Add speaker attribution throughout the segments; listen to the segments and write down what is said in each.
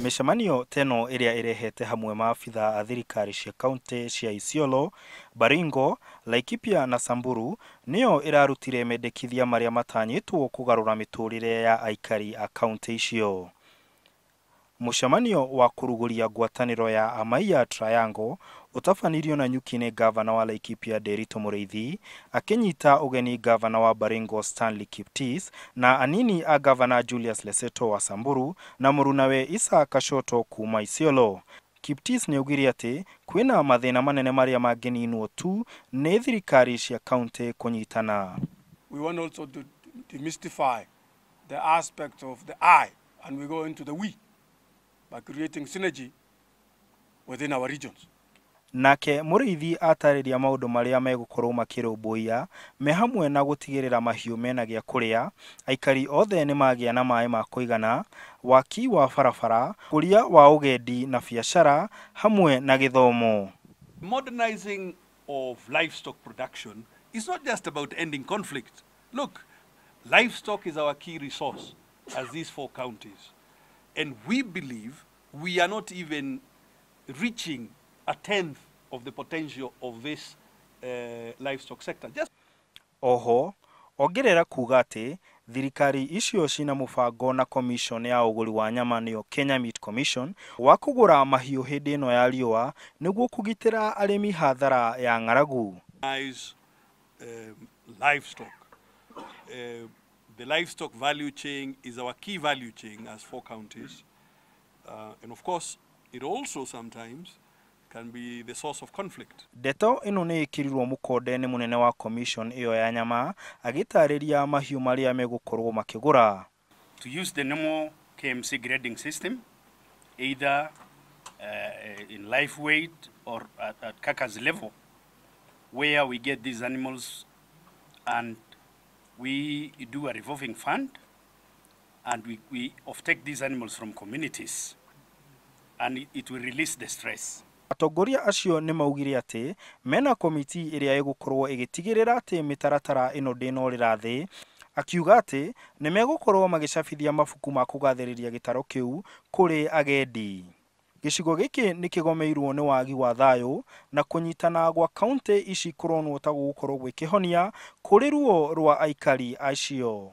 Speaker 1: Mĩcemanio ta ĩno ĩrĩa ĩrehete hamwe maabitha a thirikari cia kaunti cia Isiolo, Baringo, Laikipia na Samburu nĩyo ĩrarutire mendekithia marĩa matanyĩtwo kũgarũra mĩtũrĩre ya aikari a kaunti icio. Mũcemanio wa kũrugũria ngwatanĩro ya Amaiya Triangle ũtabanirio Nanyuki nĩ ngavana wa Laikipia Nderitu Mũrĩithi akĩnyita ũgeni ngavana wa Baringo Stanley Kiptis na anini a ngavana Julius Leseto wa Samburu na mũrunawe Isa Kashoto kuma Isiolo. Kiptis nĩaugire atĩ kwĩna mathĩna manene marĩa mangĩninwo tu nĩ thirikari cia kaunti kũnyitana.
Speaker 2: We want also to demystify the aspect of the I and we go into the we by creating synergy within our regions.
Speaker 1: Nake Mũrĩithi atarĩria maũndũ marĩa megũkorwo makĩrũmbũiya me hamwe na gũtigĩrĩra mahiũ mena gĩa kũrĩa, aikari othe nĩmagĩa na maĩ ma kũigana, waki wa barabara, ũkũria wa ũgendi na biacara hamwe na gĩthomo.
Speaker 3: Modernizing of livestock production is not just about ending conflict. Look, livestock is our key resource as these four counties. And we believe we are not even reaching a tenth of the potential of this livestock sector. Just
Speaker 1: Oho, ongerera kuga atĩ thirikari icio cina mũbango na commission ya ũgũri wa nyama nĩyo Kenya Meat Commission wa kũgũra mahiũ hĩndĩ ĩno ya riũa nĩguo kũgitĩra arĩmi hathara ya ng'aragu.
Speaker 3: Livestock. The livestock value chain is our key value chain as four counties. And of course, it also sometimes can be the source of conflict.
Speaker 1: Ndeto ĩno nĩ ĩkĩrirwo mũkonde nĩ mũnene wa commission ĩyo ya nyama agĩtarĩria mahiũ marĩa megũkorwo makĩgũra.
Speaker 4: To use the normal KMC grading system, either in life weight or at carcass level, where we get these animals and we do a revolving fund and we offtake these animals from communities and it will release the stress.
Speaker 1: Atongoria acio nĩ maugire atĩ mena komiti ĩrĩa ĩgũkorwo ĩgĩtigĩrĩra atĩ mĩtaratara ĩno ndĩnorĩra thĩ, akiuga atĩ nĩ megũkorwo magĩcabithia mabuku ma kũgathĩrĩria gĩtaro kĩu kũrĩ agendi. Gĩcigo gĩkĩ nĩ kĩgomeirwo nĩ wagi wa thayũ na kũnyitana gwa kaunti ici kũronwo ta gũgũkorwo gwĩ kĩhonia kũrĩ ruo rwa aikari acio.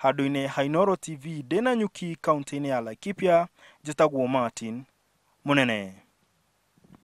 Speaker 1: Handũ-inĩ ha Inooro TV ndĩ Nanyuki kaunti-inĩ ya Laikipia, njĩtagwo Martin Mũnene.